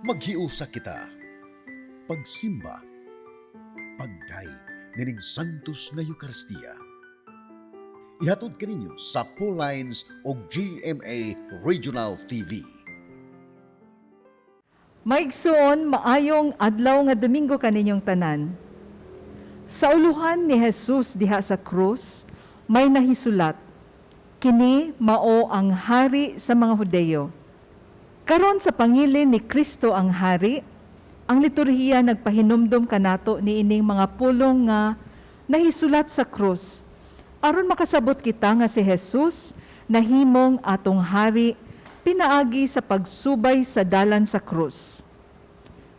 Maghiusa kita. Pagsimba. Pagdayeg nining Santos nga Eukaristiya. Ihatod kaninyo sa Lines o GMA Regional TV. Maigsoon, maayong adlaw nga Domingo kaninyong tanan. Sa uluhan ni Jesus diha sa krus, may nahisulat, "Kini mao ang hari sa mga Hudeyo." Karon sa pangilin ni Kristo ang hari, ang liturhiya nagpahinumdom kanato niining mga pulong nga nahisulat sa krus. Aron makasabot kita nga si Jesus nahimong atong hari pinaagi sa pagsubay sa dalan sa krus.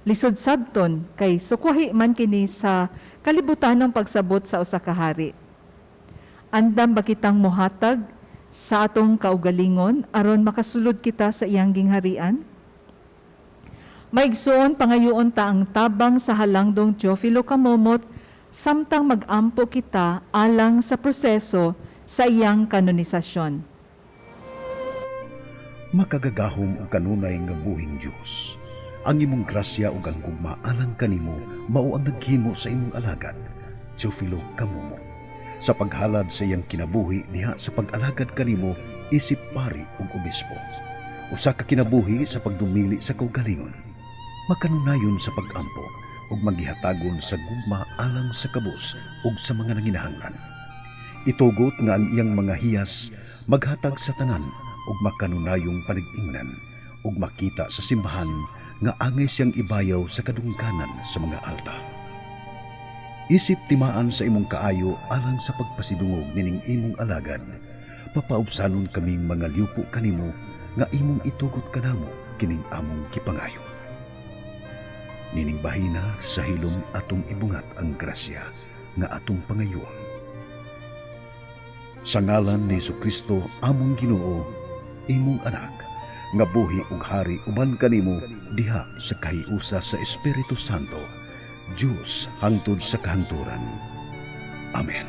Lisod sabton kay sukwahi man kini sa kalibutan ng pagsabot sa usa ka hari. Andam ba kitang mohatag sa atong kaugalingon aron makasulod kita sa iyang gingharian? Maigsoon, pangayoon ta ang tabang sa halangdong Teofilo Camomot samtang magampo kita alang sa proseso sa iyang kanonisasyon. Makagagahom ug kanunay nga buhing Dios. Ang imong grasya ug ang gugma alang kanimo mao ang naghimo sa imong alagad, Teofilo Camomot, sa paghalad sa iyang kinabuhi diha sa pag-alagad kanimo isip pari ug obispo. Usa ka kinabuhi sa pagdumili sa kaugalingon, makanunayon sa pag-ampo ug maghihatagon sa gugma alang sa kabus ug sa mga nanginahanglan. Itugot nga ang iyang mga hiyas maghatag sa tanan ug makanunayong panag-ingnan ug makita sa simbahan nga angay siyang ibayaw sa kadungganan sa mga alta. Isip timaan sa imong kaayo alang sa pagpasidungog nining imong alagad, papaubsanon kaming mga liupo kanimo nga imong itugot kanamo kining among gipangayo. Nining bahina sa hilom atong ibungat ang grasya nga atong pangayoon. Sa ngalan ni Kristo among Ginoo, imong anak, nga buhi ug hari uban kanimo diha sa kahiusa sa Espiritu Santo, Dios hangtod sa kahangturan. Amen.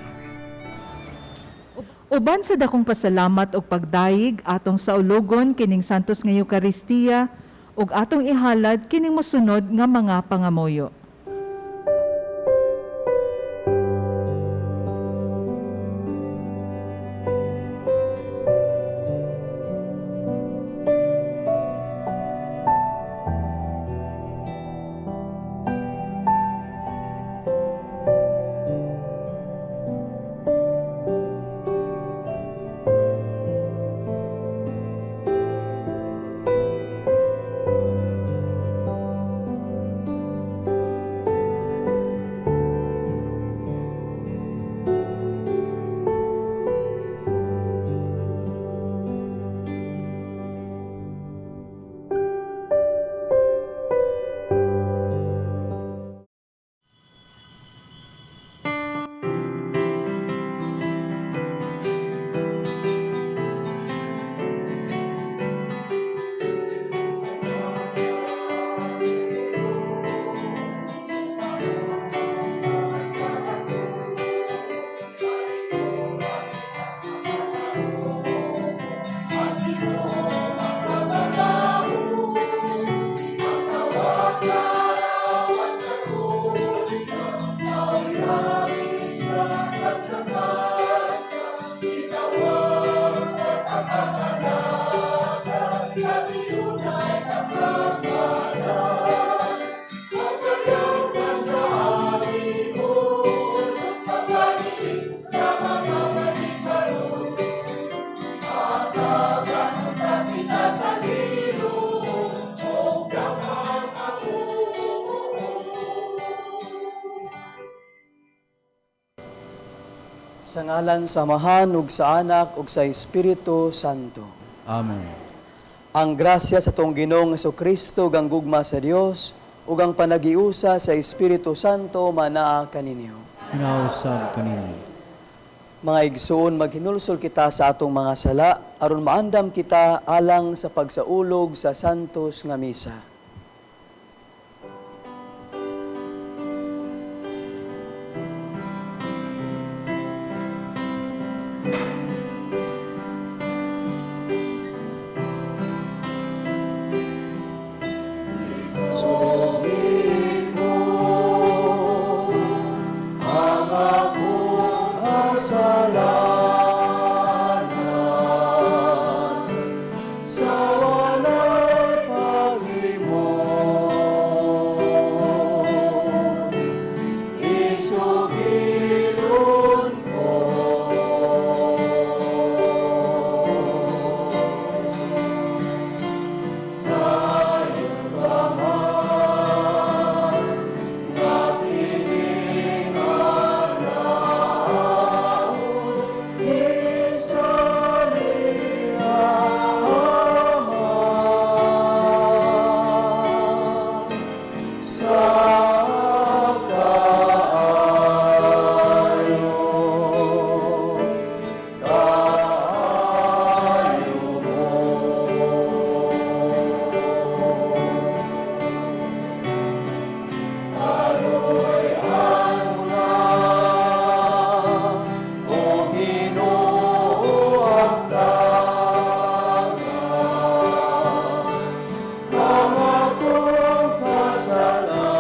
Uban sa dakong pasalamat ug pagdayeg, atong saulogon kining Santos nga Eukaristiya ug atong ihalad kining mosunod nga mga pangamuyo. Sa ngalan sa Amahan ug sa Anak ug sa Espiritu Santo. Amen. Ang grasya sa atong Ginoong Kristo ug ang gugma sa Dios ug ang panagiusa sa Espiritu Santo manaa kaninyo. Hinausab kaninyo. Mga igsoon, maghinulsol kita sa atong mga sala aron maandam kita alang sa pagsaulog sa Santos nga Misa. Sugi ko ang akong kasalanan sa walay paglimot. Isugilon ko. Isalig lamang sa kaayo, kaayo mo. Karoy ang una, o Ginoo ang tanga, ang akong kasalanan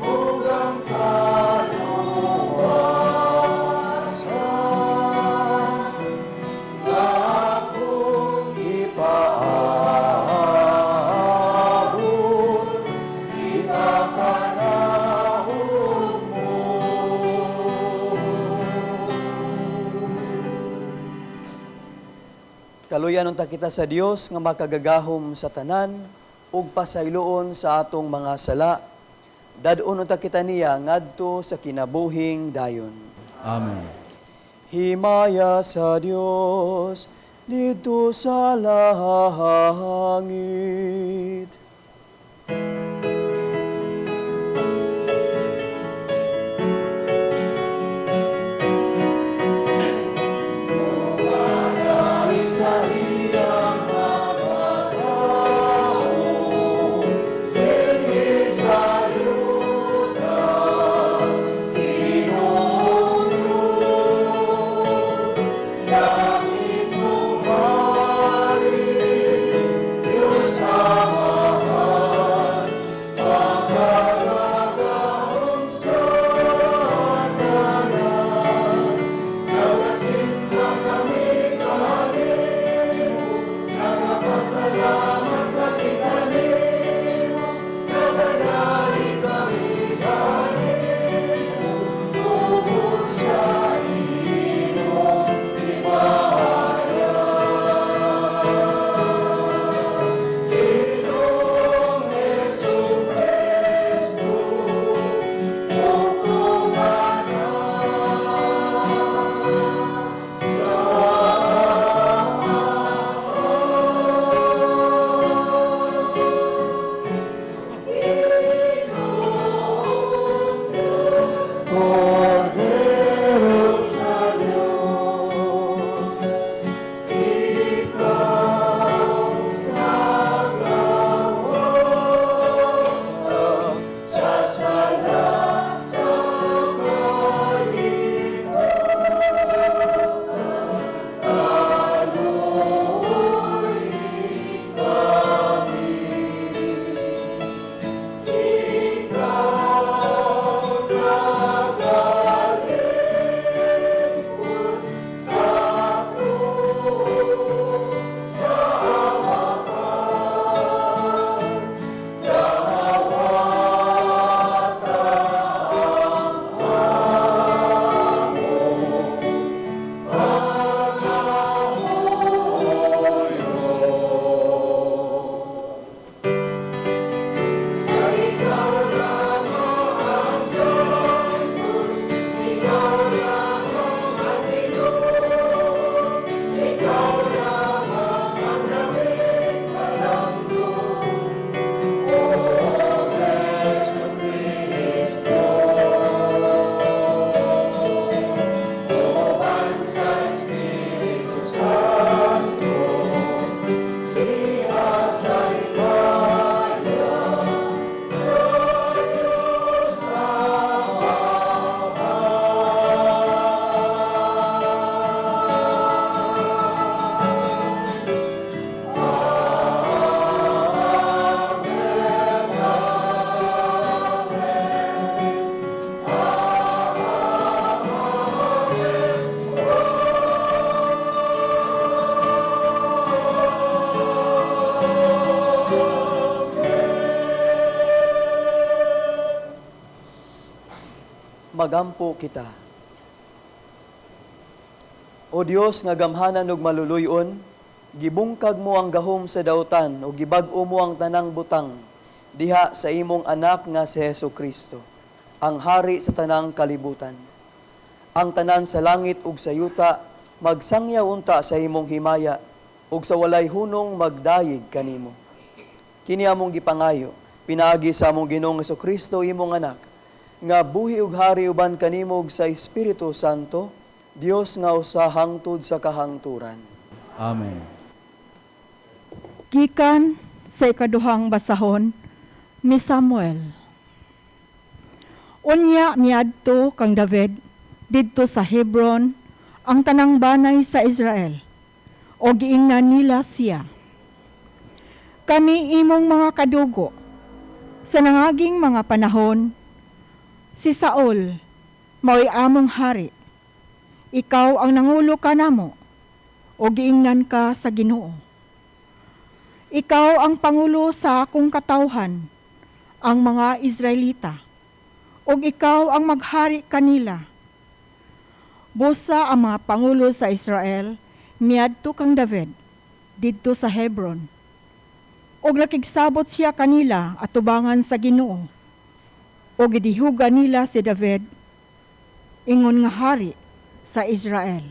ug ang kaluwasan nga akong ipaabot, ipakanahom mo. Kaluyan unta kita sa Dios nga makagagahom sa tanan ug pasayloon sa atong mga sala. Dad-on unta kita niya ngadto sa kinabuhing dayon. Amen. Himaya sa Dios didto sa langit. Sa iyang mga tao, dinhi sa yuta, Ginoong Diyos, langit mong hari, Diyos Ama. Magampo kita. O Dios nga gamhanan ug maluluy-on, gibungkag mo ang gahom sa dautan ug gibag-o mo ang tanang butang diha sa imong anak nga si Hesus Kristo, ang hari sa tanang kalibutan. Ang tanan sa langit ug sa yuta magsangyaw unta sa imong himaya ug sa walay hunong magdayeg kanimo. Kini among gipangayo pinaagi sa among Ginoong Kristo, imong anak, nga buhi ug hari uban kanimo ug sa Espiritu Santo, Dios nga usa hangtod sa kahangturan. Amen. Gikan sa ikaduhang basahon ni Samuel. Unya miadto kang David didto sa Hebron ang tanang banay sa Israel, o giingnan nila siya. Kami imong mga kadugo sa nangaging mga panahon, si Saul mao'y among hari. Ikaw ang nangulo kanamo, o giingnan ka sa Ginoo. Ikaw ang pangulo sa akong katawhan, ang mga Israelita, ug ikaw ang maghari kanila. Busa ang mga pangulo sa Israel miadto kang David didto sa Hebron. Ug nakigsabot siya kanila atubangan sa Ginoo. Ug gidihugan nila si David ingon nga hari sa Israel.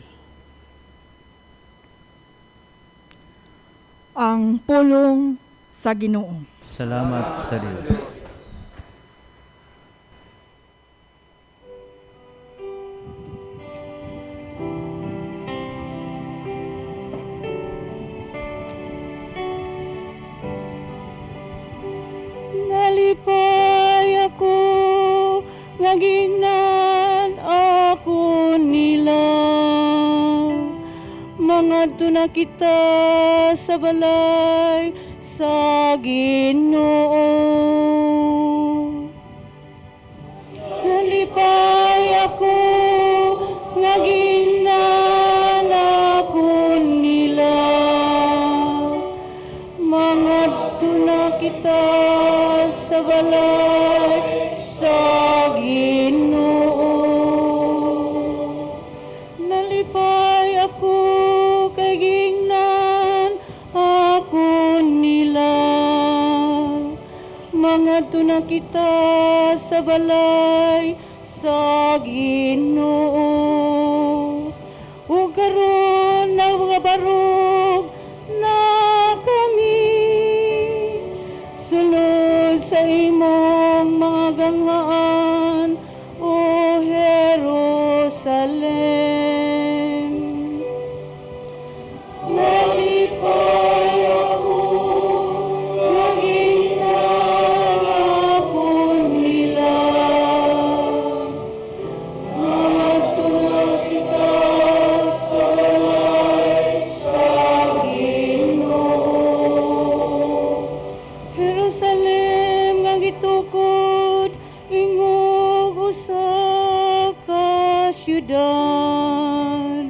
Ang pulong sa Ginoo. Salamat sa Dios. Nalipay ako nga giingnan ako nila. Mangadto na kita sa balay sa Ginoo. Nalipay ako nga giingnan ako nila. Mangadto na kita sa balay sa Ginoo. Nalipay ako kay giingnan ako nila. Mangadto na kita sa balay sa Ginoo. Ug karon na mga barog na kami, sulod sa imong mga ganghaan, O Jerusalem. Nalipay ako nga giingnan ako nila. Mangadto na kita sa balay sa Ginoo. Jerusalem nga gitukod ingog usa ka syudad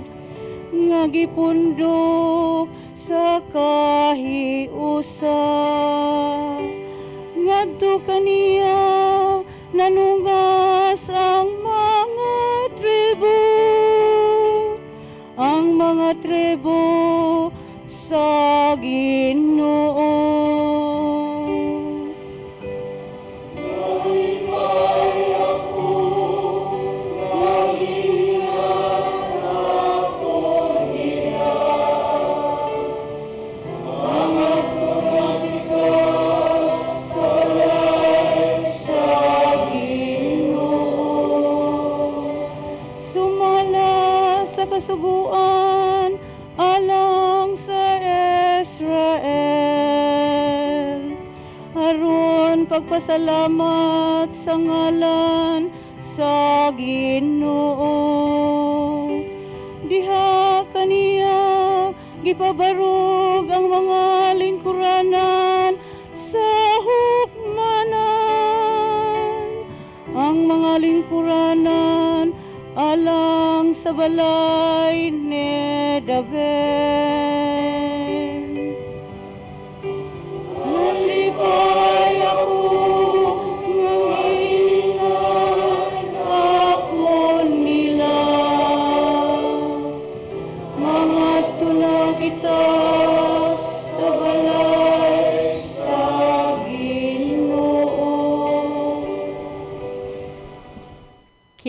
nga gipundok sa kahiusa. Ngadto kaniya nanungas ang mga tribo, ang mga tribo sa Ginoo. Sumala sa kasuguan alang sa Israel, aron pagpasalamat sa ngalan sa Ginoo. Diha kaniya gipabarog ang mga lingkuranan sa hukmanan, ang mga lingkuranan alang sa balay ni David. Nalipay ako nga giingnan ako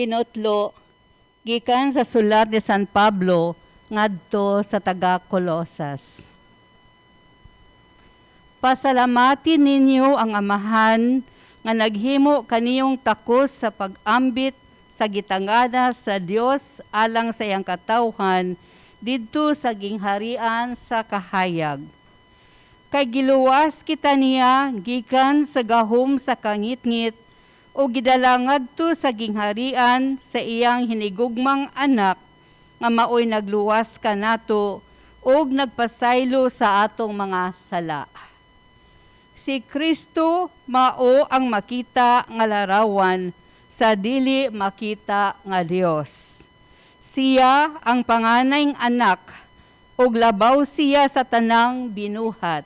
Kinutlo gikan sa sulat ni San Pablo ngadto sa taga Colosas. Pasalamati ninyo ang Amahan nga naghimo kaniyong takos sa pag-ambit sa gitangana sa Dios alang sa iyang katawhan didto sa gingharian sa kahayag. Kay giluwas kita niya gikan sa gahom sa kangitngit o gidala ngadto sa gingharian sa iyang hinigugmang anak nga maoy nagluwas kanato og nagpasaylo sa atong mga sala. Si Kristo mao ang makita nga larawan sa dili makita nga Dios. Siya ang panganayng anak ug labaw siya sa tanang binuhat.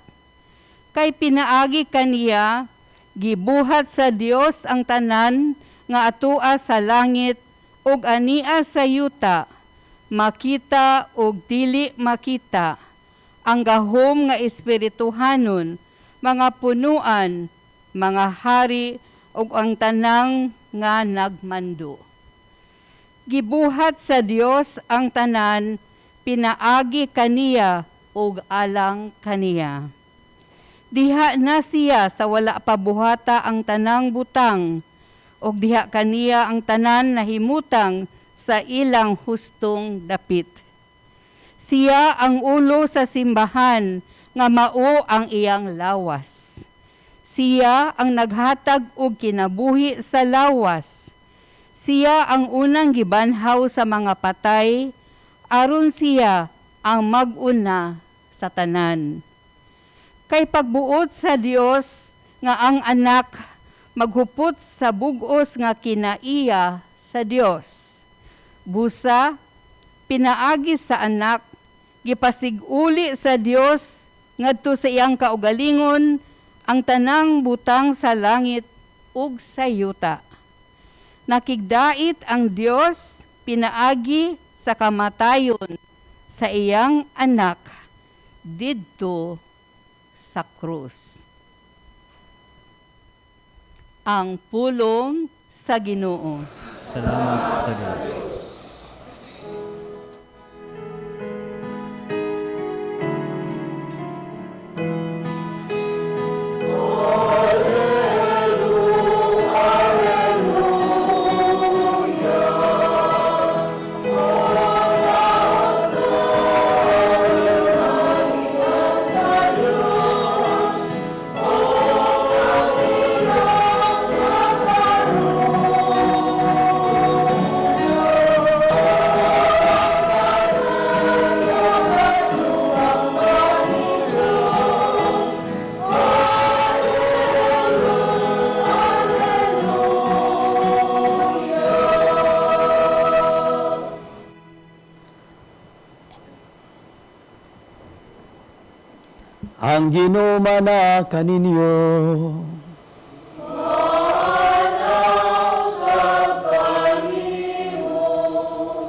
Kay pinaagi kaniya gibuhat sa Dios ang tanan nga atua sa langit ug ania sa yuta, makita ug dili makita, ang gahom nga espirituhanon, mga punuan, mga hari ug ang tanang nga nagmando. Gibuhat sa Dios ang tanan pinaagi kaniya ug alang kaniya. Diha na siya sa wala pa buhata ang tanang butang, ug diha kaniya ang tanan nahimutang sa ilang hustong dapit. Siya ang ulo sa simbahan nga mao ang iyang lawas. Siya ang naghatag og kinabuhi sa lawas. Siya ang unang gibanhaw sa mga patay, aron siya ang mag-una sa tanan. Kay pagbuot sa Dios nga ang anak maghupot sa bug-os nga kinaiya sa Dios. Busa, pinaagi sa anak, gipasiguli sa Dios ngadto sa iyang kaugalingon ang tanang butang sa langit ug sa yuta. Nakigdait ang Dios pinaagi sa kamatayon sa iyang anak didto sa krus. Ang pulong sa Ginoo. Salamat sa Dios. Ang Ginoo mana kaninyo.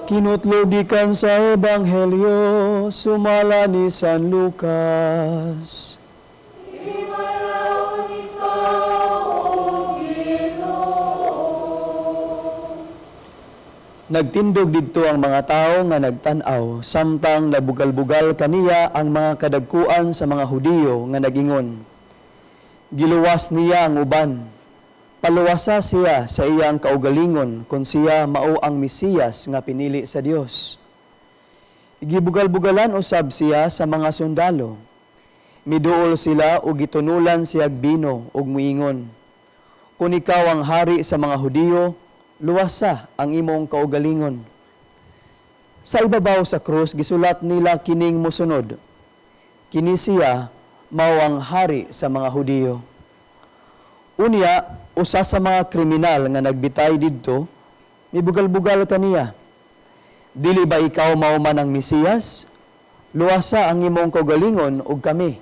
Kinutlo gikan sa Ebanghelyo sumala ni San Lucas. Nagtindog didto ang mga tawo nga nagtan-aw samtang nabugal-bugal kaniya ang mga kadagkuan sa mga Hudiyo nga nagingon. Giluwas niya ang uban. Paluwasa siya sa iyang kaugalingon kung siya mao ang Mesiyas nga pinili sa Dios. Gibugal-bugalan usab siya sa mga sundalo. Miduol sila ug gitunulan siyag bino ug muingon. Kung ikaw ang hari sa mga Hudiyo, luwasa ang imong kaugalingon. Sa ibabaw sa krus, gisulat nila kining musunod. Kini siya mao ang hari sa mga Hudiyo. Unya, usa sa mga kriminal nga nagbitay didto, mibugal-bugal kaniya. Dili ba ikaw mao man ang Mesiyas? Luwasa ang imong kaugalingon ug kami.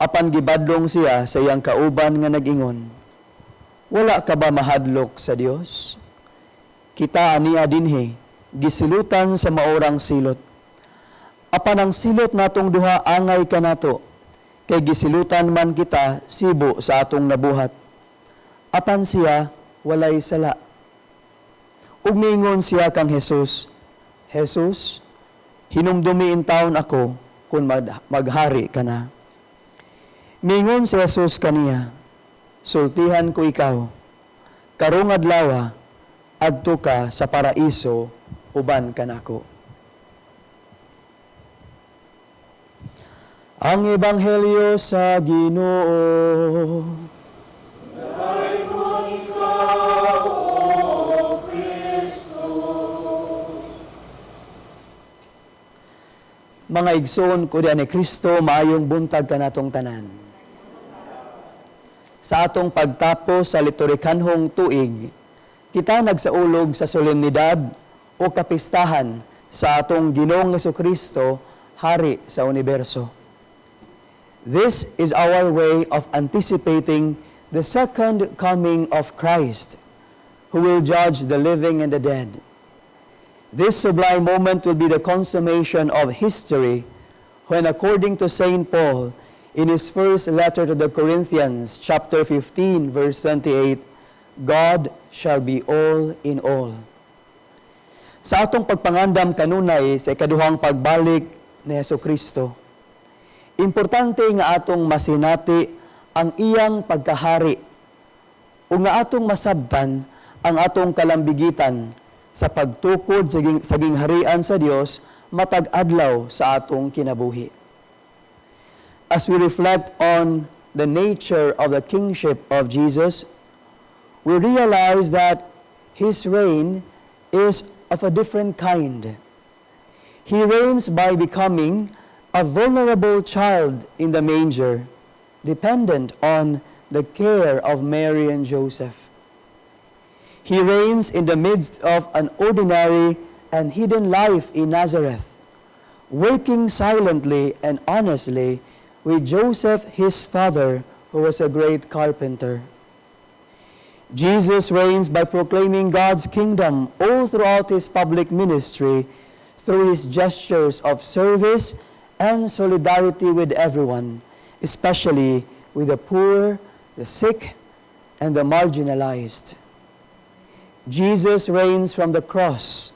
Apan gibadlong siya sa iyang kauban nga nag-ingon, wala ka ba mahadlok sa Dios? Kita aniya dinhi, gisilutan sa maorang silot. Apan ang silot natong duha angay kanato, kay gisilutan man kita sibo sa atong nabuhat. Apan siya walay sala. Ug miingon siya kang Jesus, "Jesus, hinumdumi intawon ako kung maghari ka na." Miingon si Jesus kaniya, "Sultihan ko ikaw, karong adlawa, adto ka sa paraiso uban kanako." Ang Ebanghelyo sa Ginoo. Mga igsoon ko ni Kristo, maayong buntag kanatong tanan. Sa atong pagtapos sa liturhikanhong tuig, kita nagsaulog sa solemnidad o kapistahan sa atong Ginoong Kristo, Hari sa universo. This is our way of anticipating the second coming of Christ, who will judge the living and the dead. This sublime moment will be the consummation of history when, according to St. Paul, in his first letter to the Corinthians, chapter 15, verse 28, God shall be all in all. Sa atong pagpangandam kanunay sa ikaduhang pagbalik ni Hesus Kristo, importante nga atong masinati ang iyang pagkahari o nga atong masabtan ang atong kalambigitan sa pagtukod sa gingharian sa Dios matag adlaw sa atong kinabuhi. As we reflect on the nature of the kingship of Jesus, we realize that his reign is of a different kind. He reigns by becoming a vulnerable child in the manger, dependent on the care of Mary and Joseph. He reigns in the midst of an ordinary and hidden life in Nazareth, working silently and honestly with Joseph, his father, who was a great carpenter. Jesus reigns by proclaiming God's kingdom all throughout his public ministry through his gestures of service and solidarity with everyone, especially with the poor, the sick, and the marginalized. Jesus reigns from the cross.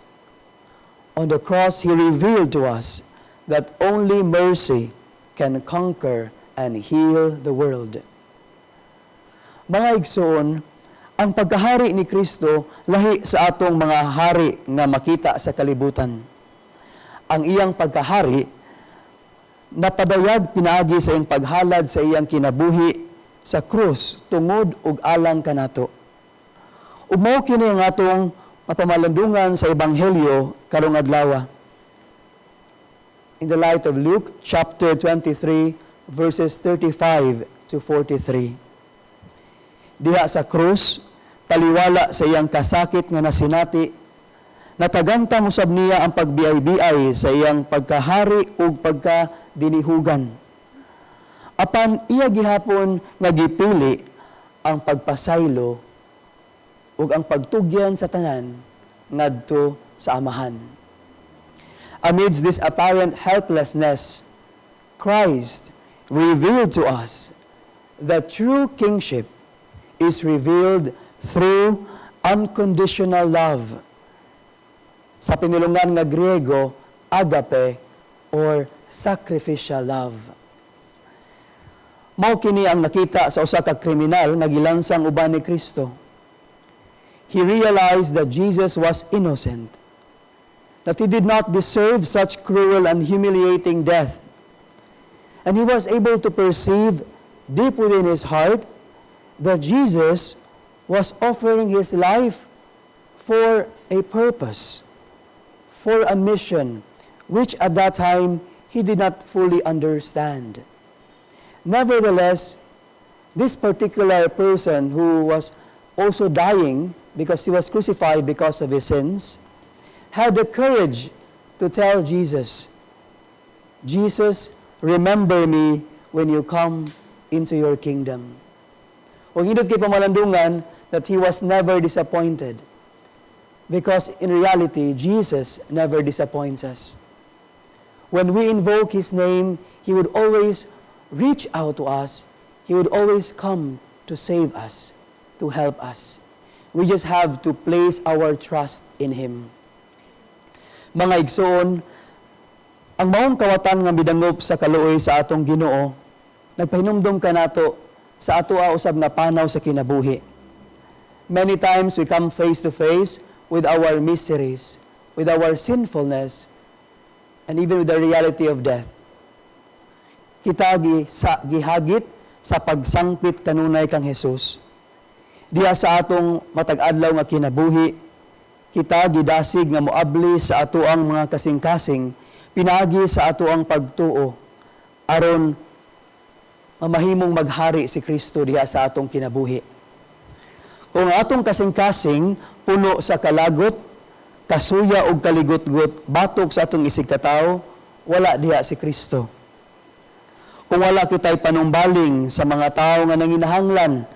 On the cross, he revealed to us that only mercy can conquer and heal the world. Mga igsoon, ang pagkahari ni Kristo lahi sa atong mga hari nga makita sa kalibutan. Ang iyang pagkahari napadayag pinaagi sa iyang paghalad sa iyang kinabuhi sa krus tungod ug alang kanato. Ug mao kini ang atong mapamalandungan sa ebanghelyo karong adlaw. In the light of Luke chapter 23 verses 35 to 43. Diha sa krus, taliwala sa iyang kasakit nga nasinati, natagamtam usab niya ang pagbiay-biay sa iyang pagkahari ug pagkadinihugan. Apan iya gihapon nga gipili ang pagpasaylo ug ang pagtugyan sa tanan ngadto sa Amahan. Amidst this apparent helplessness, Christ revealed to us that true kingship is revealed through unconditional love. Sa pinulungan nga Griego, agape or sacrificial love. Mao kini ang nakita sa usa ka kriminal nga gilansang uban ni Kristo. He realized that Jesus was innocent, that he did not deserve such cruel and humiliating death. And he was able to perceive deep within his heart that Jesus was offering his life for a purpose, for a mission, which at that time he did not fully understand. Nevertheless, this particular person who was also dying because he was crucified because of his sins, had the courage to tell Jesus, "Jesus, remember me when you come into your kingdom." Ug nindot kay pamalandungan that he was never disappointed. Because in reality, Jesus never disappoints us. When we invoke His name, He would always reach out to us. He would always come to save us, to help us. We just have to place our trust in Him. Mga igsoon, ang maong kawatan nga midangop sa kaluoy sa atong Ginoo, nagpahinumdom kanato sa ato usab nga panaw sa kinabuhi. Many times we come face to face with our miseries, with our sinfulness, and even with the reality of death. Kita gi, sa, gihagit sa pagsangpit kanunay kang Jesus. Diha sa atong matag adlaw nga kinabuhi, kita gidasig nga moabli sa atoang mga kasing-kasing, pinaagi sa atoang pagtuo, aron mamahimong maghari si Kristo diha sa atong kinabuhi. Kung ang atong kasing-kasing puno sa kalagot, kasuya ug kaligutgot batok sa atong isigkatawo, wala diha si Kristo. Kung wala kita'y panumbaling sa mga tao nga nanginahanglan,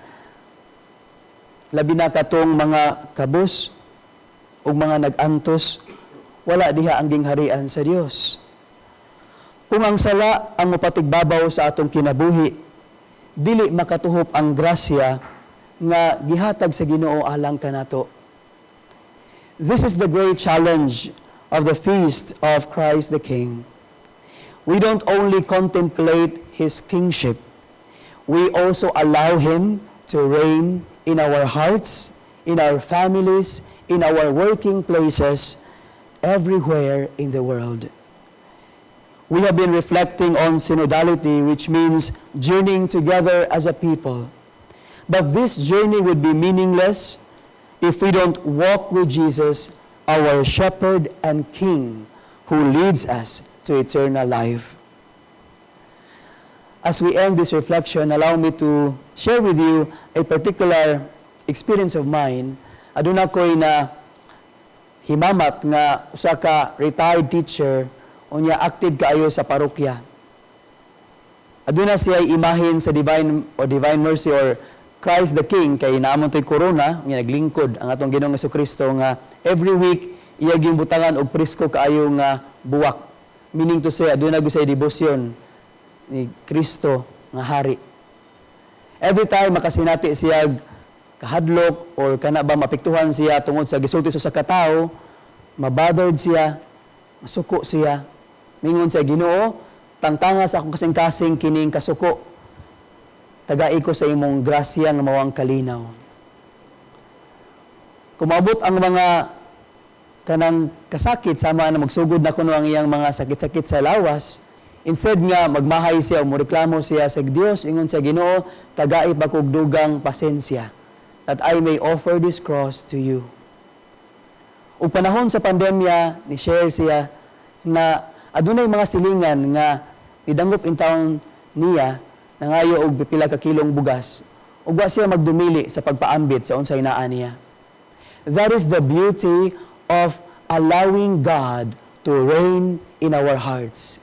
labi na katong mga kabus ug mga nag-antos, wala diha ang gingharian sa Dios. Kung ang sala ang mopatigbabaw sa atong kinabuhi, dili makatuhop ang grasya nga gihatag sa Ginoo alang kanato. This is the great challenge of the feast of Christ the King. We don't only contemplate His kingship, we also allow Him to reign in our hearts, in our families, in our working places, everywhere in the world. We have been reflecting on synodality, which means journeying together as a people. But this journey would be meaningless if we don't walk with Jesus, our shepherd and king, who leads us to eternal life. As we end this reflection, allow me to share with you a particular experience of mine. Aduna ko'y na himamat nga usa ka retired teacher, unya active kaayo sa parokya. Aduna siya imahin sa Divine o Divine Mercy or Christ the King, kay naa man to'y corona nga naglingkod ang atong Ginoong Kristo nga every week iya gyung butangan og presko kaayo nga buwak. Meaning to say, aduna gyud siya debosyon ni Kristo nga hari. Every time makasinati siya kahadlok or kana ba mapiktuhan siya tungod sa gisulti sa usa ka tawo, mabothered siya, masuko siya. Mingon siya, "Ginoo, tangtanga sa akong kasing-kasing kining kasuko. Tagai ko sa imong grasya nga mao ang kalinaw." Kumabot ang mga kanang kasakit, sama na magsugod na kuno ang iyang mga sakit-sakit sa lawas, instead nga magmahay siya o moreklamo siya sa Dios, ingon sa Ginoo, "Tagai pa kog dugang pasensya that I may offer this cross to you." Ug panahon sa pandemya, ni share siya na adunay mga silingan nga nidangop in town niya, nangayo og pila ka kilong bugas, ug wa siya magdumili sa pagpaambit sa unsay naa niya. That is the beauty of allowing God to reign in our hearts.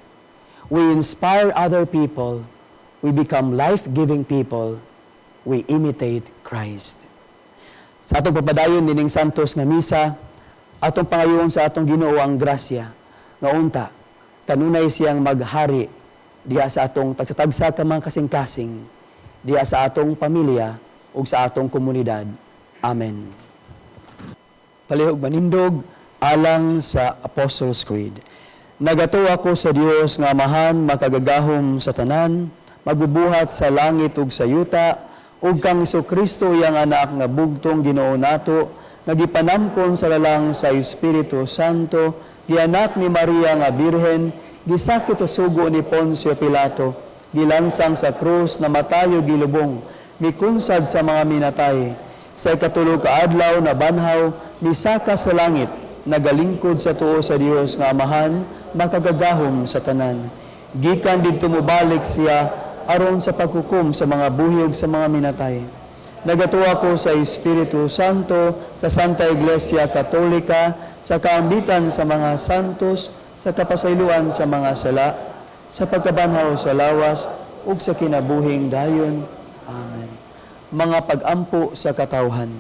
We inspire other people, we become life-giving people, we imitate Christ. Sa atong pagpadayon nining Santos nga misa, atong pangayoon sa atong Ginoo ang grasya nga unta kanunay siyang maghari diha sa atong tagsa-tagsa ka mga kasing-kasing, diha sa atong pamilya ug sa atong komunidad. Amen. Palihog manindog alang sa Apostles' Creed. Nagatuo ako sa Dios nga Amahan makagagahom sa tanan, magbubuhat sa langit ug sa yuta, ug kang Kristo, iyang anak nga bugtong Ginoo nato, nga gipanamkon sa lalang sa Espiritu Santo, gianak ni Maria nga Birhen, gisakit sa sugo ni Poncio Pilato, gilansang sa krus, namatay ug gilubong, mikunsad sa mga minatay. Sa ikatulo ka adlaw nabanhaw, misaka sa langit, nagalingkod sa tuo sa Dios nga Amahan, makagagahom sa tanan. Gikan didto mobalik siya aron sa paghukom sa mga buhi ug sa mga minatay. Nagatuo ako sa Espiritu Santo, sa Santa Iglesia Katolika, sa kaambitan sa mga santos, sa kapasayloan sa mga sala, sa pagkabanhaw sa lawas, ug sa kinabuhing dayon. Amen. Mga pag-ampo sa katawhan.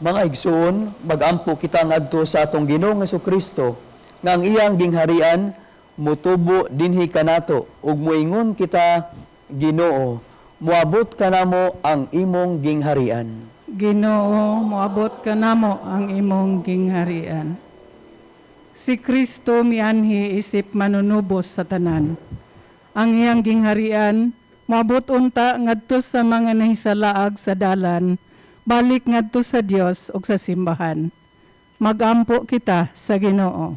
Mga igsoon, mag-ampo kita ngadto sa atong Ginoong Kristo nga ang iyang gingharian mutubo dinhi kanato ug moingon kita, "Ginoo, Moabot kanamo ang imong gingharian. Ginoo, moabot kanamo ang imong gingharian. Si Kristo mianhi isip manunubos sa tanan. Ang iyang gingharian moabot unta ngadto sa mga nahisalaag sa dalan, balik ngadto sa Dios ug sa simbahan. Magampo kita sa Ginoo.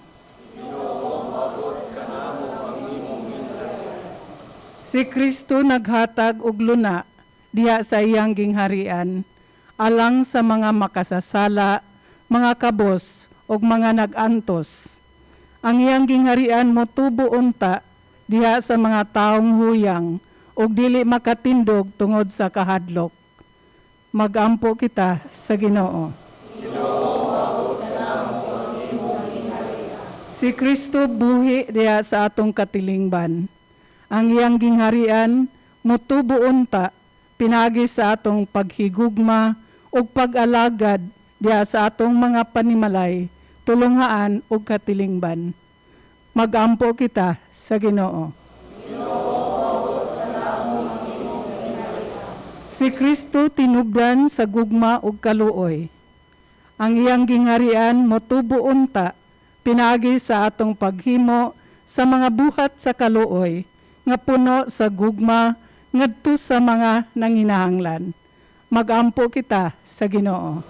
Si Kristo naghatag og luna diha sa iyang gingharian alang sa mga makasasala, mga kabos ug mga nag-antos. Ang iyang gingharian motubo unta diha sa mga taong huyang ug dili makatindog tungod sa kahadlok. Magampo kita sa Ginoo. Si Kristo buhi diha sa atong katilingban. Ang iyang gingharian motubo unta pinaagi sa atong paghigugma ug pag-alagad diha sa atong mga panimalay, tulunghaan ug katilingban. Magampo kita sa Ginoo. Si Kristo tinubdan sa gugma ug kaluoy. Ang iyang gingharian motubo unta pinaagi sa atong paghimo sa mga buhat sa kaluoy nga puno sa gugma ngadto sa mga nanginahanglan. Magampo kita sa Ginoo.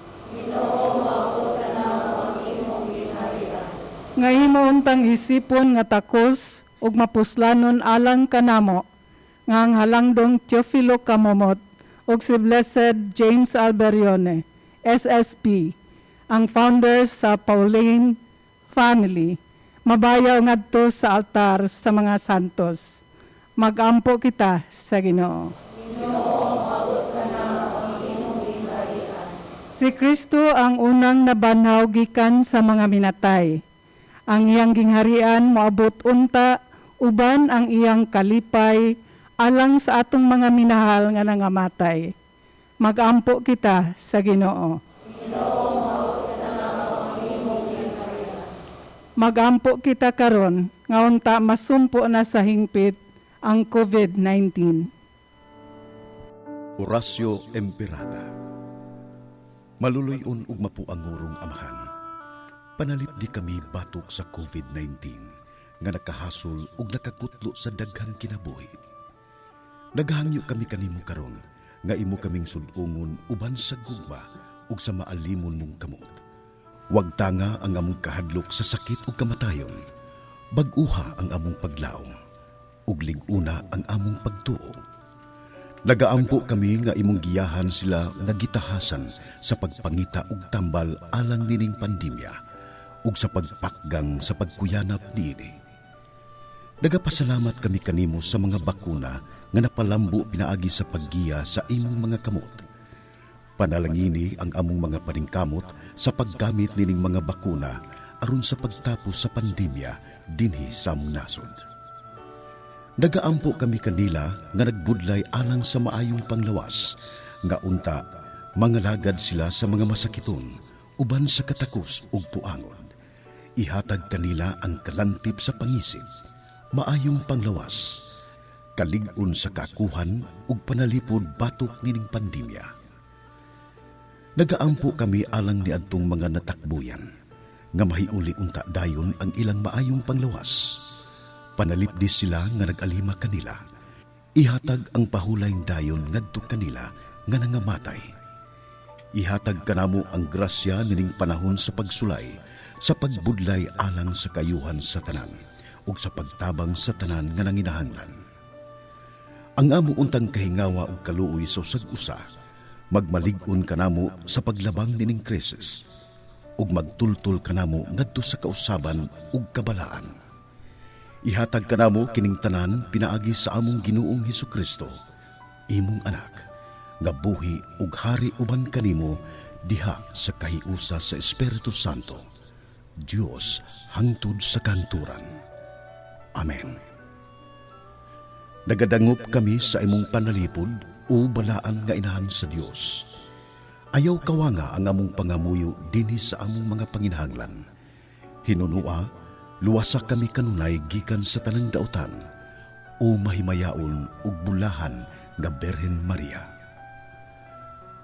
Nga imo untang isipon nga takos ug mapuslanon alang kanamo nga ang halangdong Teofilo Camomot ug si Blessed James Alberione, SSP, ang founder sa Pauline Family, mabayaw ngadto sa altar sa mga santos. Magampo kita sa Ginoo. Si Kristo ang unang nabanhaw gikan sa mga minatay. Ang iyang gingharian moabot unta uban ang iyang kalipay alang sa atong mga minahal nga nangamatay. Magampo kita sa Ginoo. Magampo kita karon nga unta masumpo na sa hingpit ang COVID-19. Horacio Emperata. Maluloy-on ug mapuangurong amahan. Panalipdi kami batok sa COVID-19 nga nakahasol ug nakakutlo sa daghang kinabuhi. Naghangyo kami kanimo karon nga imo kaming sud-ungon uban sa gugma ug sa maalimon mong kamot. Wag tanga ang among kahadlok sa sakit ug kamatayon. Bag-uha ang among paglaom ug lig-una ang among pagtuo. Nagaampo kami nga imong giyahan sila nga gitahasan sa pagpangita og tambal alang nining pandemya ug sa pagpakgang sa pagkuyanap niini. Nagapasalamat kami kanimo sa mga bakuna nga napalambo pinaagi sa paggiya sa imong mga kamot. Panalangini ang among mga paningkamot sa paggamit nining mga bakuna aron sa pagtapos sa pandemya dinhi sa among nasod. Nagaampo kami kanila nga nagbudlay alang sa maayong panglawas, nga unta mangalagad sila sa mga masakiton uban sa katakos ug puangon. Ihatag kanila ang kalantip sa pangisip, maayong panglawas, kalig-on sa kakuhan ug panalipod batok nining pandemya. Nagaampo kami alang niadtong mga natakbuyan, nga mahiuli unta dayon ang ilang maayong panglawas. Panalipdi sila nga nag-alima kanila. Ihatag ang pahulayng dayon ngadto kanila nga nangamatay. Ihatag kanamo ang grasya nining panahon sa pagsulay, sa pagbudlay alang sa kayuhan sa tanan, ug sa pagtabang sa tanan nga nanginahanglan. Ang amo untang kahingawa ug kaluoy sa usag-usa, magmalig-on kanamo sa paglabang nining krisis, ug magtultol kanamo ngadto sa kausaban ug kabalaan. Ihatag kanamo kining tanan pinaagi sa among Ginoong Hesukristo, imong anak, nga buhi ug hari uban kanimo diha sa kahiusa sa Espiritu Santo, Dios hangtod sa kanturan. Amen. Nagadangop kami sa imong panalipod o balaan nga inahan sa Dios. Ayaw kawanga ang among pangamuyo dinhi sa among mga panginahanglan. Hinunua, luwasa kami kanunay gikan sa tanang dautan. O mahimayaon ug bulahan nga Birhen Maria.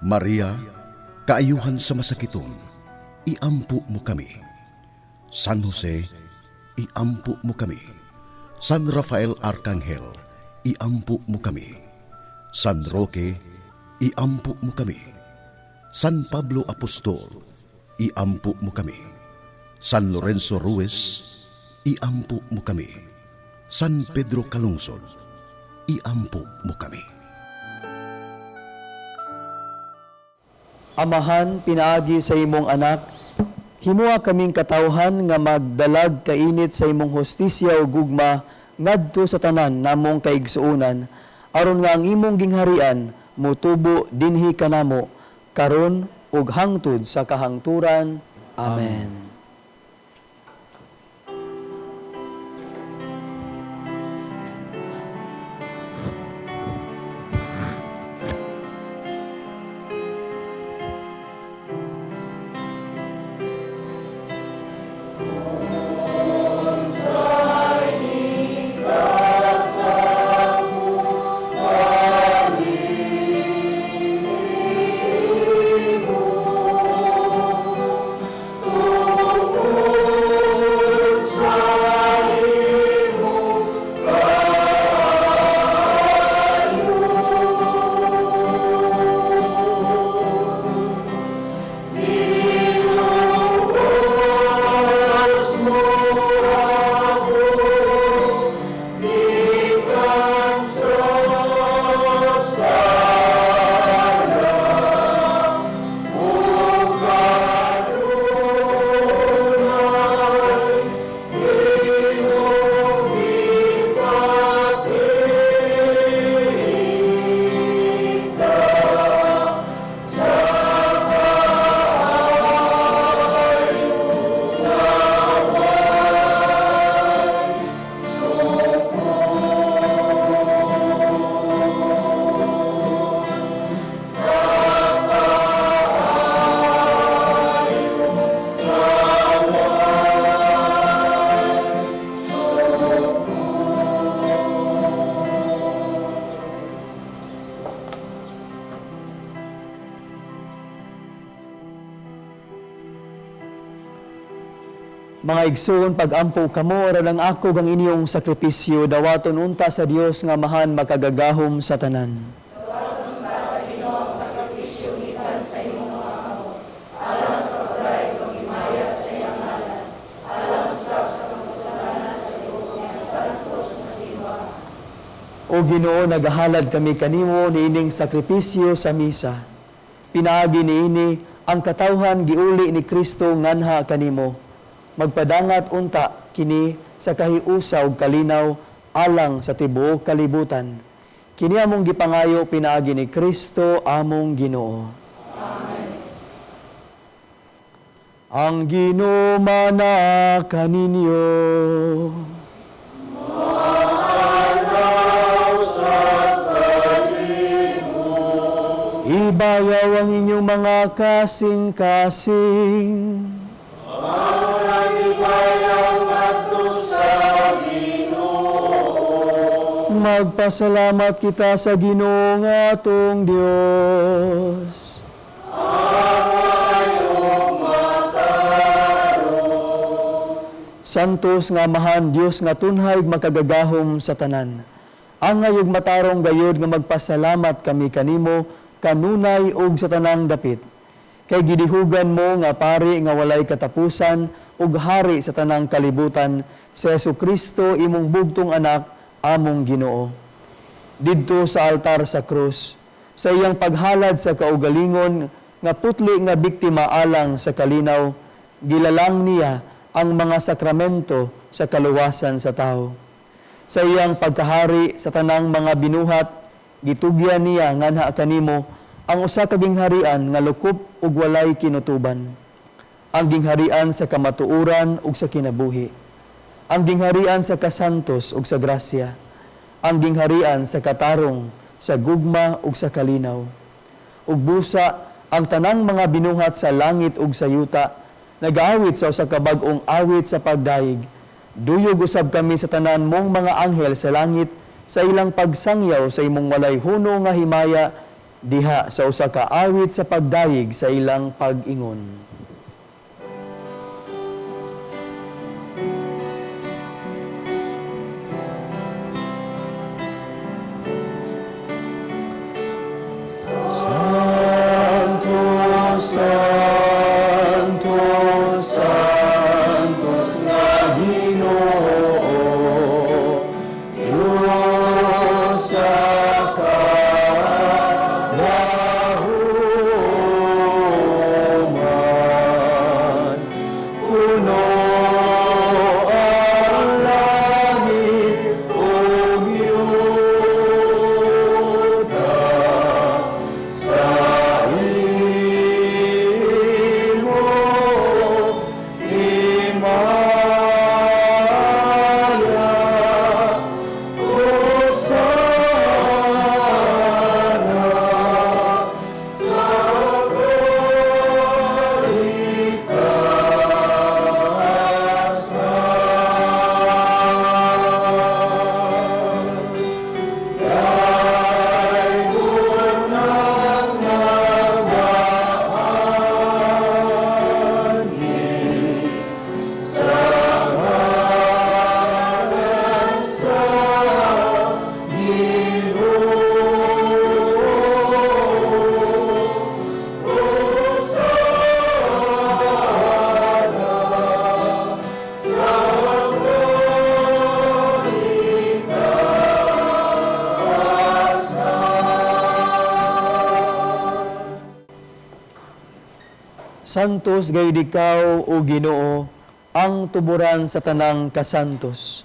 Maria, kaayuhan sa masakiton, iampo mo kami. San Jose, iampo mo kami. San Rafael Arcangel, iampo mo kami. San Roque, iampo mo kami. San Pablo Apostol, iampo mo kami. San Lorenzo Ruiz, iampo mo kami. San Pedro Calungsod, iampo mo kami. Amahan, pinaagi sa imong anak, himua kaming katawhan nga magdalag kainit sa imong hustisya ug gugma ngadto sa tanan namong kaigsuonan, aron nga ang imong gingharian motubo dinhi kanamo karon ug hangtod sa kahangturan. Amen. Amen. Mga igsoon, pag-ampo kamo, aron ang ako gang inyong sakripisyo, dawaton unta sa Dios nga Amahan makagagahom sa tanan. Dawaton ta sa Ginoo ang sakripisyo gikan sa imong mga kamot, alang sa pagdayeg ug himaya sa iyang ngalan, alang usab sa kapuslanan sa tibuok niyang santos nga simbahan. O Ginoo, nagahalad kami kanimo niining sakripisyo sa misa. Pinaagi niini ang katawhan giuli ni Kristo nganha kanimo. Magpadangat unta kini sa kahiusa ug kalinaw alang sa tibuok kalibutan. Kini among gipangayo pinaagi ni Kristo among Ginoo. Amen. Ang Ginoo mana kaninyo. Ibayaw ang inyong mga kasing-kasing. Magpasalamat kita sa Ginoo nga atong Dios. Santos nga Amahan, Dios nga tunhay makagagahom sa tanan. Angay ug matarong gayod nga magpasalamat kami kanimo kanunay ug sa tanang dapit. Kay gidihugan mo nga pari nga walay katapusan ug hari sa tanang kalibutan, si Jesu-Kristo imong bugtong anak, among Ginoo. Didto sa altar sa krus, sa iyang paghalad sa kaugalingon nga putli nga biktima alang sa kalinaw, gilalang niya ang mga sakramento sa kaluwasan sa tao. Sa iyang pagkahari sa tanang mga binuhat, gitugyan niya nganha kanimo ang usa ka gingharian nga lukop ug walay kinutuban. Ang gingharian sa kamatuoran ug sa kinabuhi. Ang gingharian sa kasantos ug sa grasya. Ang gingharian sa katarong, sa gugma ug sa kalinaw. Ug busa ang tanang mga binuhat sa langit ug sa yuta, nagaawit sa usa ka bag-ong awit sa pagdayeg. Duyog usab kami sa tanan mong mga anghel sa langit sa ilang pagsangyaw sa imong walay huno nga himaya diha sa usa ka awit sa pagdayeg sa ilang pag-ingon. Santo, Santo, Santos nga Ginoo, Diyos sa kadahuman. Puno ang langit ug yuta sa imo himaya. Hosana sa kaligtasan. Santos gayud ikaw, o Ginoo, ang tuburan sa tanang kasantos.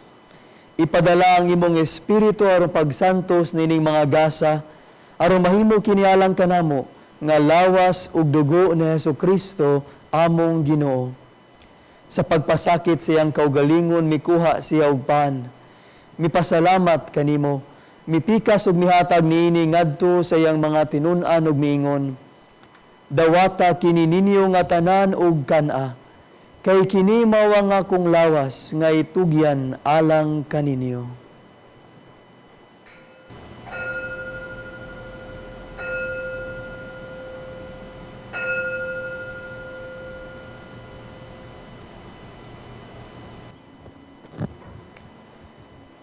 Ipadala ang imong espiritu aron pagsantos nining mga gasa, aron mahimo kini alang kanamo nga lawas ug dugo ni Hesukristo among Ginoo. Sa pagpasakit sa iyang kaugalingon mikuha siya og pan. Mipasalamat kanimo, mipikas ug mihatag niini ngadto sa iyang mga tinun-an ug miingon: Dawata kini ninyo nga tanan ug kan-a, kay kini mao ang akong lawas nga itugyan alang kaninyo.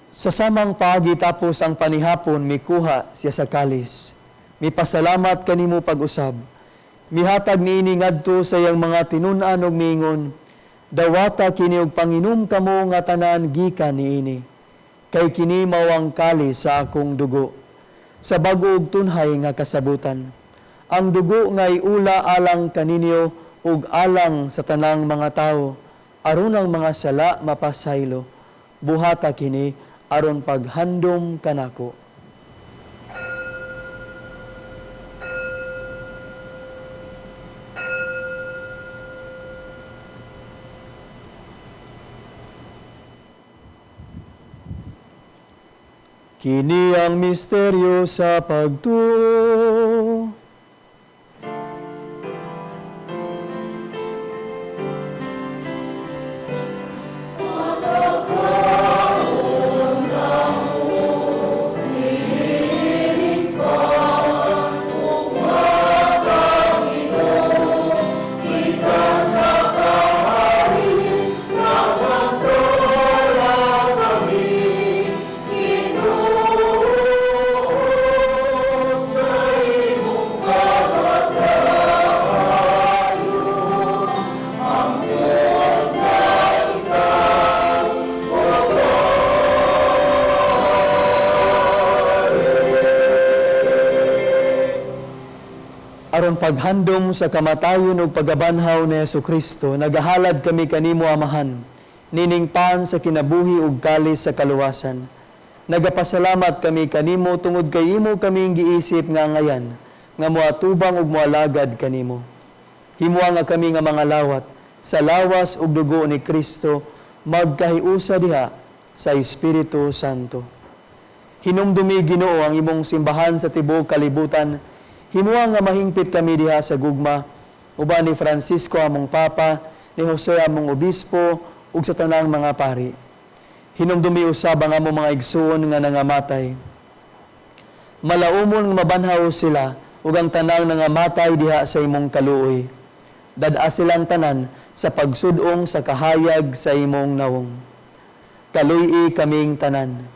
Sa samang paagi tapos ang panihapon, mikuha siya sa kalis. Mipasalamat kanimo pag-usab. Mihatag niini ngadto sa iyang mga tinun-an ug miingon: Dawata kini og panginom kamo nga tanan gikan niini, kay kini mao ang kalis sa akong dugo, sa bag-o ug tunhay nga kasabutan. Ang dugo nga iula alang kaninyo ug alang sa tanang mga tawo, aron ang mga sala mapasaylo. Buhata kini aron paghandom kanako. Kini ang misteryo sa pagtuo. Aron paghandom sa kamatayon ug pagabanhaw ni Hesukristo, nagahalad kami kanimo, Amahan, nining pan sa kinabuhi ug kalis sa kaluwasan. Nagapasalamat kami kanimo tungod kay imo kaming giisip nga ngayan, nga moatubang ug moalagad kanimo. Himoa nga kami nga mga lawat sa lawas ug dugo ni Kristo, magkahiusa diha sa Espiritu Santo. Hinumdumi, Ginoo, ang imong simbahan sa tibuok kalibutan. Himoa nga mahingpit kami diha sa gugma, uban ni Francisco among Papa, ni Jose among Obispo, ug sa tanang mga pari. Hinumdumi usab ang among mga igsuon nga nangamatay. Malaumon nga mabanhaw sila ug ang tanang nangamatay diha sa imong kaluoy. Dad-a silang tanan sa pagsud-ong sa kahayag sa imong nawong. Kaluy-i kaming tanan.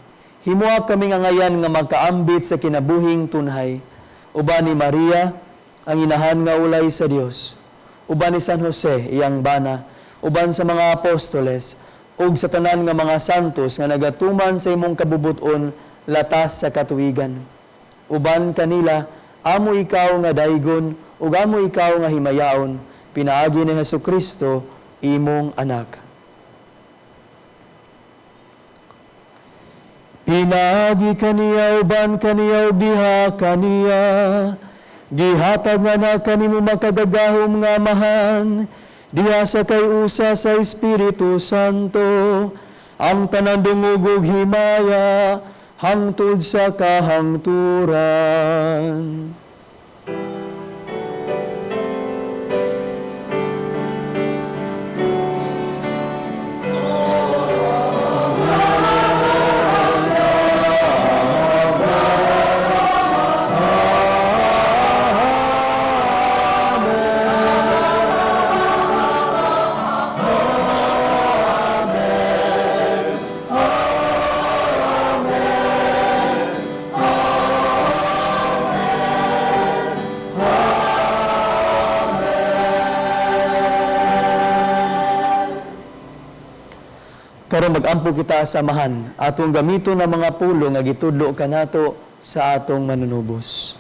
Himoa kaming angayan nga makaambit sa kinabuhing tunhay. Uban ni Maria, ang inahan nga ulay sa Dios. Uban ni San Jose, iyang bana. Uban sa mga apostoles, ug sa tanan nga mga santos nga nagatuman sa imong kabubuton latas sa katuwigan. Uban kanila, amo ikaw nga daygon, ug amo ikaw nga himayaon, pinaagi ni Hesukristo, imong anak. Pinaagi kaniya, uban kaniya, ug diha kaniya, gihatag nga na kanimo makagagahom nga Amahan, diha sa kay usa sa Espiritu Santo, ang tanan dungog ug himaya, hangtod sa kahangturan. Karon mag-ampo kita sa Amahan, atong gamiton ang mga pulo nga gitudlo kanato sa atong manunubos.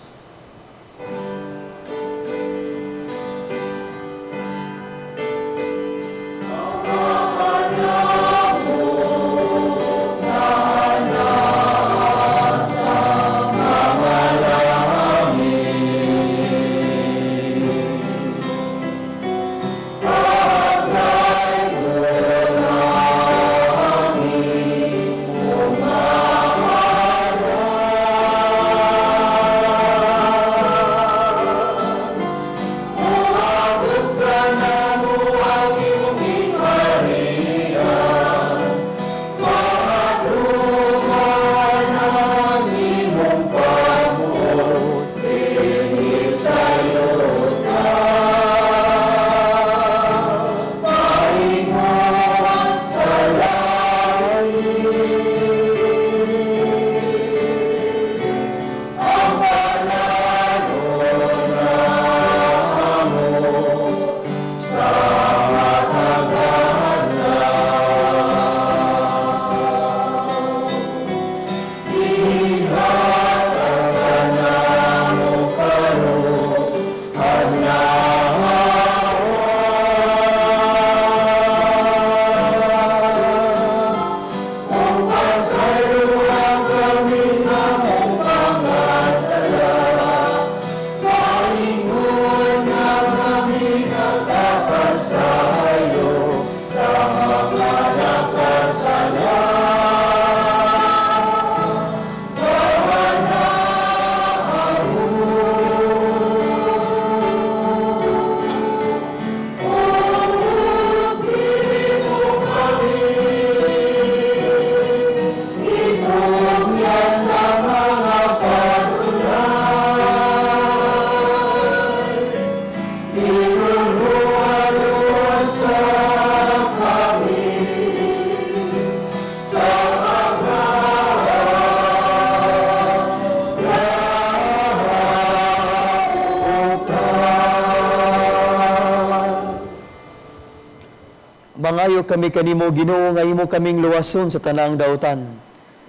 Mangayo kami kanimo, Ginoo, nga imo kaming luwason sa tanang dautan.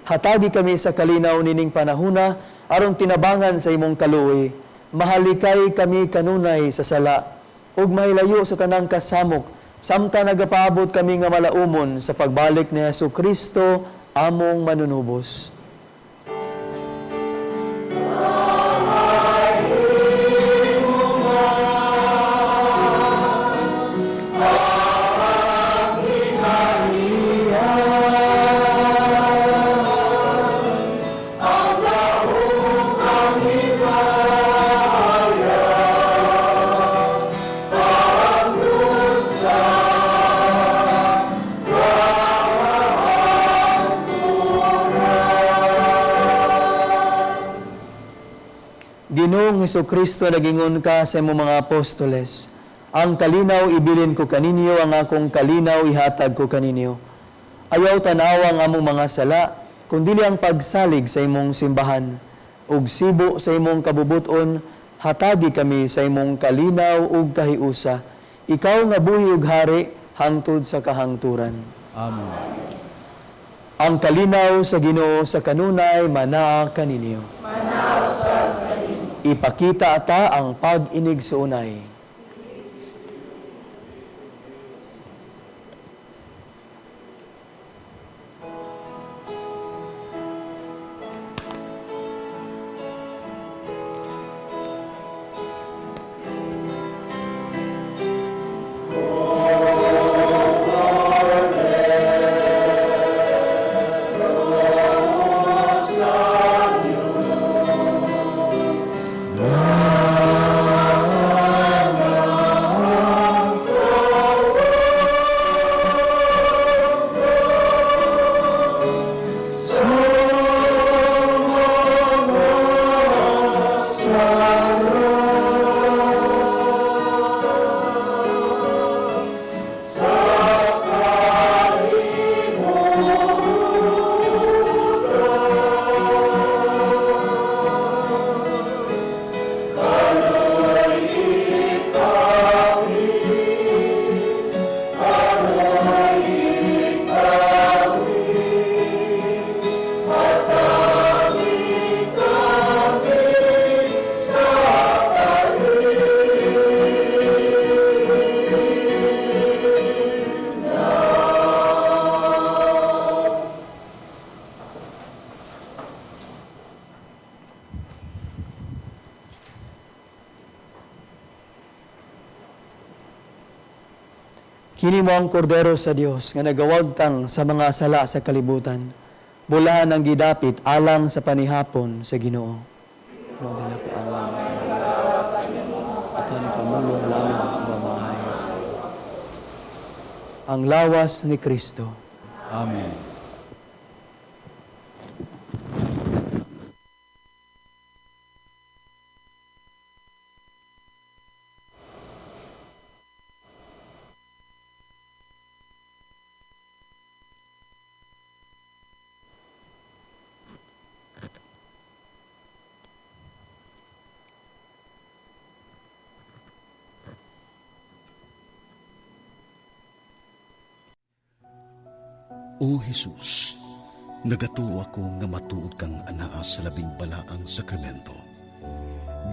Hatagi kami sa kalinaw nining panahuna, aron tinabangan sa imong kaluoy. Mahalikay kami kanunay sa sala, ug mahilayo sa tanang kasamok, samtang nagapaabot kami nga malaumon sa pagbalik ni Hesukristo, among manunubos. Ginoong Hesukristo, nagingon ka sa imong mga apostoles, ang kalinaw ibilin ko kaninyo, ang akong kalinaw ihatag ko kaninyo. Ayaw tanawa ang among mga sala, kundili ang pagsalig sa imong simbahan. Ug sibo sa imong kabubuton, hatagi kami sa imong kalinaw ug kahiusa. Ikaw nga buhi ug hari, hangtod sa kahangturan. Amen. Ang kalinaw sa Ginoo sa kanunay manaa kaninyo. Ipakita ta ang pag-inig sa unay. Kini mo ang kordero sa Dios nga nagawagtang sa mga sala sa kalibutan. Bulahan ang gidapit alang sa panihapon sa Ginoo. Ginoo dila ko alang apan pamulong lamang ang mamahay. Ang lawas ni Kristo. Amen. O Jesus, nagatuo ako nga matuod kang anaa sa labing balaang sakramento.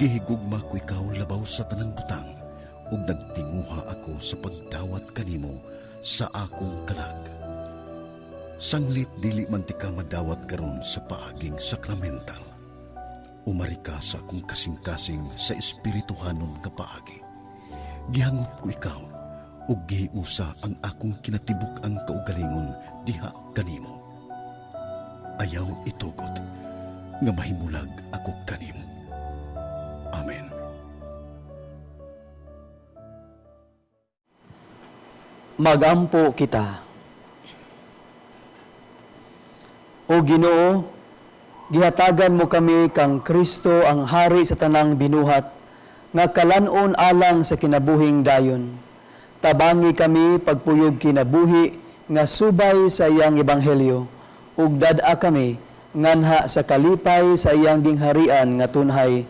Gihigugma ko ikaw labaw sa tanang butang ug nagtinguha ako sa pagdawat kanimo sa akong kalag. Sanglit dili man ti ka madawat karon sa paaging sakramental. Umari ka sa akong kasing-kasing sa espirituhanon nga paagi. Gihangop ko ikaw ug gihiusa ang akong kinatibuk-ang kaugalingon diha kanimo. Ayaw itugot nga mahimulag ako kanimo. Amen. Magampo kita. O Ginoo, gihatagan mo kami kang Kristo ang hari sa tanang binuhat, nga kalan-on alang sa kinabuhing dayon. Tabangi kami pagpuyog kinabuhi nga subay sa iyang ebanghelyo, ug dad-a kami nganha sa kalipay sa iyang gingharian nga tunhay.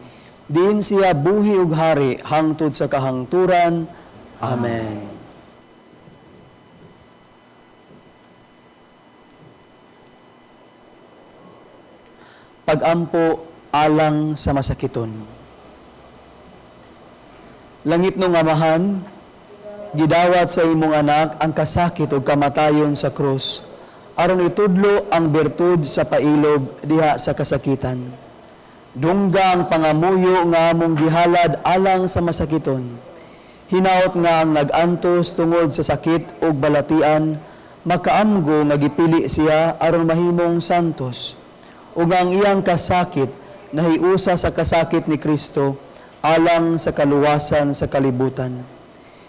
Diin siya buhi ug hari hangtod sa kahangturan. Amen. Pagampo alang sa masakiton. Langit nung Amahan, gidawat sa imong anak ang kasakit ug kamatayon sa krus, aron itudlo ang bertud sa pailob diha sa kasakitan. Dungga ang pangamuyo nga among gihalad alang sa masakiton. Hinaot nga ang nag-antos tungod sa sakit ug balatian, makaamgo nga gipili siya aron mahimong santos. Ug ang iyang kasakit nahiusa sa kasakit ni Kristo alang sa kaluwasan sa kalibutan.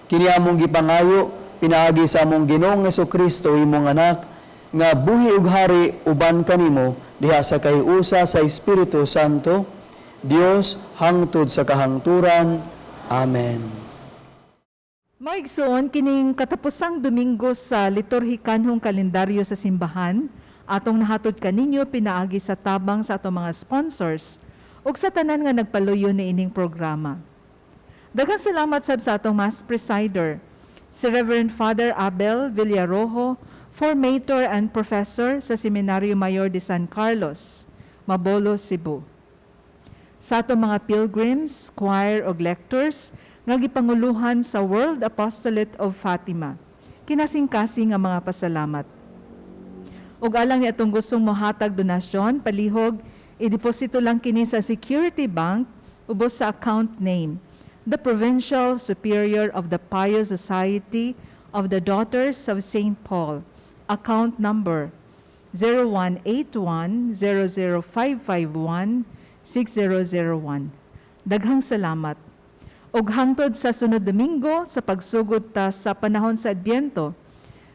Kini among gipangayo pinaagi sa among Ginoong Hesukristo imong anak nga buhi ug hari uban kanimo diha sa kahiusa sa Espiritu Santo, Dios hangtod sa kahangturan. Amen. Maigsoon, kining katapusang Domingo sa liturhikanhong kalendaryo sa simbahan, atong nahatod kaninyo pinaagi sa tabang sa atong mga sponsors ug sa tanan nga nagpaluyo niining programa. Daghang salamat sab sa atong Mass Presider, si Reverend Father Abel Villarojo, formator and professor sa Seminario Mayor de San Carlos, Mabolo, Cebu. Sa atong mga pilgrims, choir ug lectors nga gipanguluhan sa World Apostolate of Fatima, kinasingkasing nga mga pasalamat. Ug alang ni atong gustong mohatag donasyon, palihog ideposito lang kini sa Security Bank ubos sa account name, the Provincial Superior of the Pious Society of the Daughters of St. Paul, account number 0181 00551 6001. Daghang salamat. Ug hangtod sa sunod Domingo sa pagsugod ta sa panahon sa Adbyento,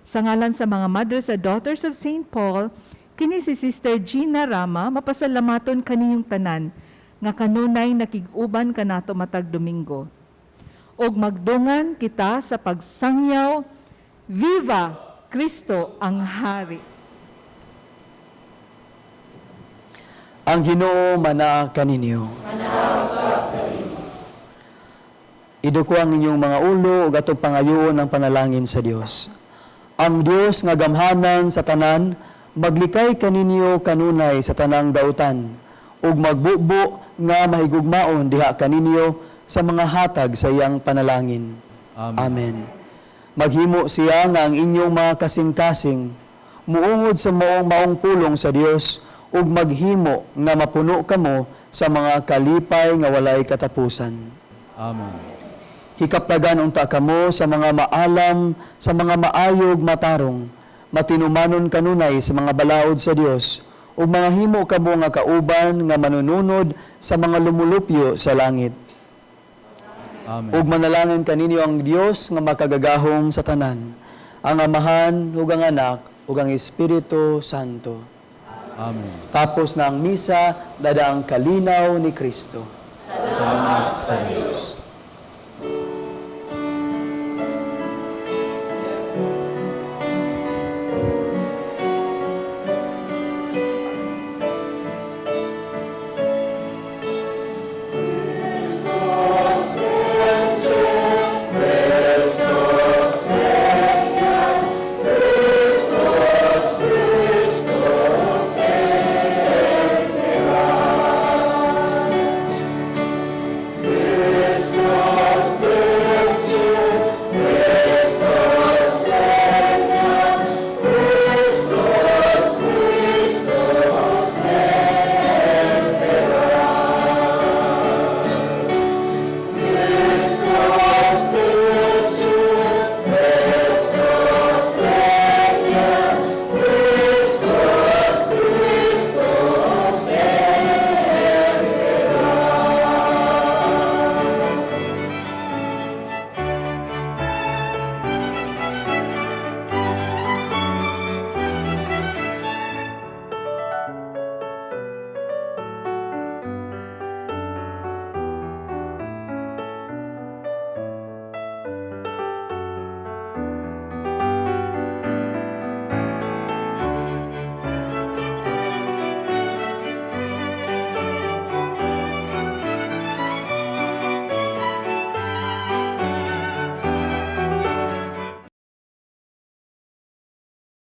sa ngalan sa mga Mothers at Daughters of St. Paul, kini si Sister Gina Rama mapasalamaton kaninyong tanan nga kanunay nakig-uban kanato matag Domingo. Ug magdungan kita sa pagsangyaw, Viva Kristo ang Hari! Ang Ginoo manaa kaninyo. Iduko ang inyong mga ulo ug atong pangayoon ang panalangin sa Dios. Ang Dios nga gamhanan sa tanan, maglikay kaninyo kanunay sa tanang dautan, ug magbubo nga mahigugmaon diha kaninyo sa mga hatag sa iyang panalangin. Amen. Amen. Maghimo siya nga ang inyong mga kasing-kasing, muungod sa maong maong pulong sa Dios, ug maghimo nga mapuno kamo sa mga kalipay nga walay katapusan. Amen. Hikaplagan unta kamo sa mga maalam, sa mga maayog matarong, matinumanon kanunay sa mga balaod sa Dios, ug mga himo kamo nga kauban nga manununod sa mga lumulupyo sa langit. Amen. Ug manalangin kaninyo ang Dios nga makagagahom sa tanan, ang Amahan ug ang Anak ug ang Espiritu Santo. Amen. Tapos na ang misa, dada ang kalinaw ni Kristo. Salamat sa Diyos.